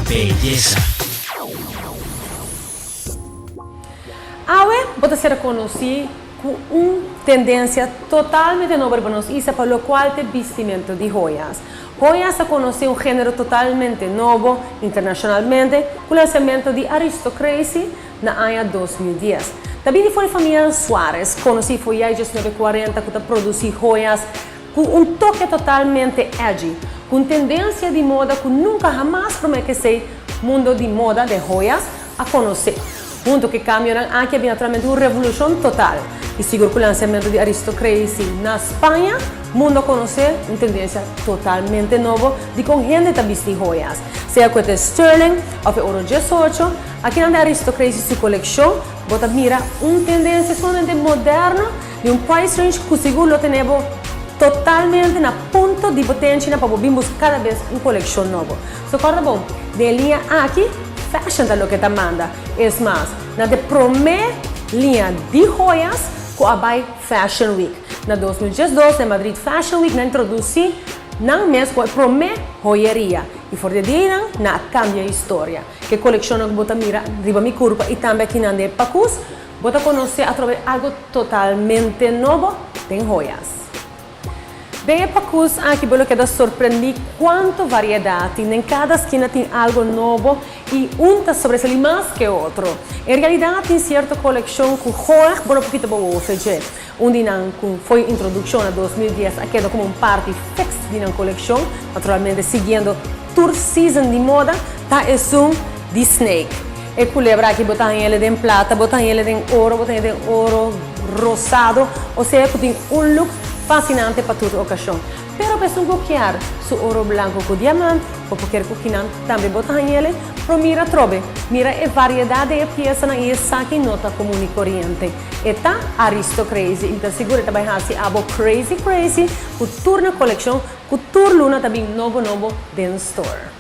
Beyesa. Awe bo ta ser konosí ku un tendensia totalmente nobo riba nos isla pa lokual ta e bistimentu di hoyas. Hoyas a konosé un género totalmente nobo internashonalmente ku lansamentu di Aristocrazy na aña 2010. Ta bini for di famia Suarez, konosí for ya 1940 ku ta produsí hoyas ku un toke totalmente edgy, ku un tendensia di moda ku nunka hamas promé ku esei mundo di moda den hoyas a konosé. Huntu ku e kambionan aki a bin naturalmente un revolushon total i sigur ku lansamentu di Aristocrazy na Spaña, mundo a konosé un tendensia totalmente nobo di kon hende ta bisti hoyas, sea ku e ta e sterling òf e oro 18. Akinan den Aristocrazy su kolekshon bo ta mira un tendensia sumamente moderno di un price range ku sigur lo tene bo totalmente na punto di bo tenchi pa bo bin buska kada bes un kolekshon nobo. So kòrda bon, den e liña aki fashion ta loke ta manda. Es mas, nan ta e promé liña di hoyas ku a bai Fashion Week. Na 2012 den Madrid Fashion Week nan introdusí nan mes ku e promé hoyeria i for di e dianan nan a kambia historia. Ke kolekshonnan ku bo ta mira riba mi kurpa i tambe akinan den e pakus, bo ta konosé atrobe algu totalmente nobo den hoyas. Den e pakus aki bo lo keda sorprendí kuantu variedat tin. Den kada skina tin algu nobo i un ta sobresalí mas ke otro. En realidat tin sierto kolekshon ku hoeg bo no por kita bo wowo fe dje. Un di nan ku foi introdukshon na 2010 a keda komo un parti fiks di nan kolekshon, naturalmente siguiendo tur season di moda, ta esun di Snake. E kulebra aki bo ta haña el den plata, bo ta haña el den oro, bo ta haña den oro rosado, osea ku tin un look fasinante pa tur okashon. Pero pa esun ku kier su oro blanko ku diamant, bo por kier ku kinan tambe bo ta haña el, pero mira atrobe, mira e variedat den e piesanan i esaki no ta komun i koriente. E ta Aristocrazy i mi ta sigur e ta bai hasi abo crazy crazy ku tur nan kolekshon ku tur luna ta bin nobo nobo den store.